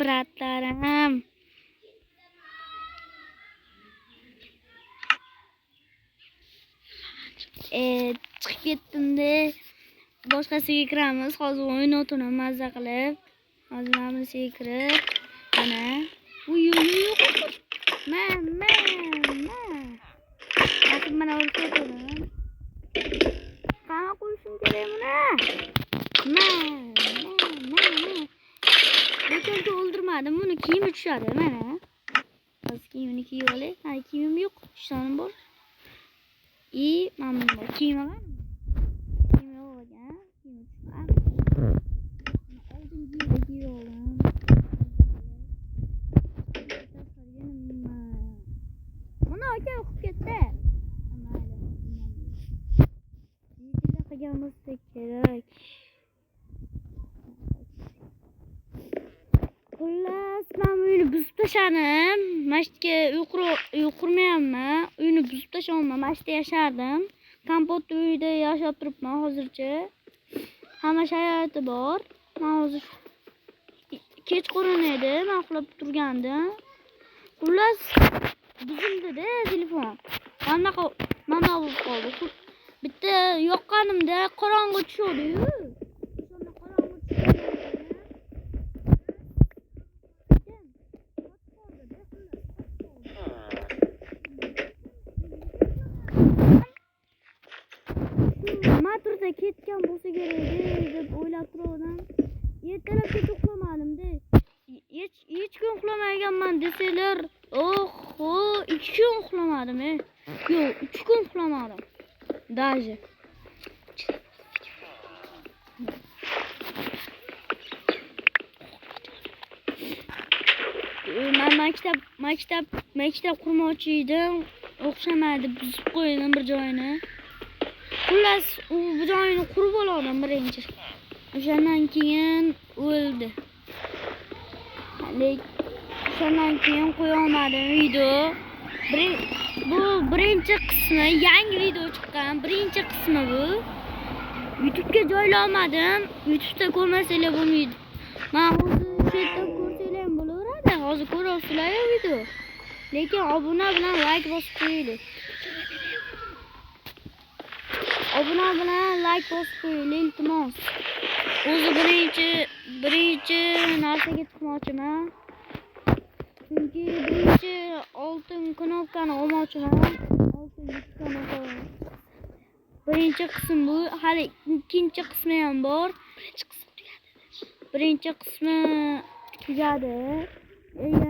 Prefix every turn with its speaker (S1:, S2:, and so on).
S1: Bratlarim. Chiqib ketdim-da. Boshqasiga kiramiz. Hozir o'yin o'tini mazza qilib. Hozir mana bunisiga kirib, mana. Uy, uy, uy, Ma, ma, ma. Hozir mana o'lib o'tirdim. Qanaqa qo'yishim kerak buni? Ma, ma, ma, ma. Lekin o'ldirmadim. Buni kiyimi tushadi mana. Hozir kiyimini kiyib olay. Ha, kiyimim yo'q. Ishtonim bor. И mana buni bor. Kiyimi bormi? Kiyimi yo'q ekan. Kiyimi tushmadi. Oldin kiyimni kiyib oldim. Buni aka o'qib ketdi. Mayli. Yetida qilgan bo'lsa kerak. Xullas, men uyni buzib tashladim. Masjidga uy qurmayapman. Uyni buzib tashlayapman. Masjidda yashardim. Kompot uyida yashab turibman hozircha. Hamma sharoiti bor. Men hozir kechqurun edi, men uxlab turgandim. Xullas, buzildi-da telefon. Anaqa mana bo'lib qoldi. Bitta yoqqanimda qorong'u tushdi-yu. O'shanda qorong'u tushdi. Maturda ketgan bo'lsa kerak deb o'ylab turgandim. Ertalabgacha uxlamadim-da. Hech kun uxlamaganman desalar, oho, 2 kun uxlamadim, Yo'q, 3 kun uxlamadim. Даже. Men maktab qurmoqchi edim. O'xshamadi, buzib qo'ydim bir joyini. Xullas, u bu joyini qurib oldim birinchi. O'shandan keyin o'ldi. Lekin o'shandan keyin qo'ya olmadim video. Bu birinchi qismi, yangi video chiqqan, birinchi qismi bu. YouTube'ga joylamadim. YouTube'da ko'rmasanglar bo'lmaydi. Men hozir shu yerda ko'rsanglar ham bo'laveradi. Hozir ko'rasizlar video. Lekin obuna bilan like bosib qo'yinglar. Obuna bilan like bosib qo'yinglar, iltimos. O'zi birinchi narsaga chiqmoqchiman. Chunki birinchi oltin knopkani olmoqchiman. Oltin knopka. Birinchi qism bu. Hali ikkinchi qismi ham bor. Birinchi qismi tugadi. Yana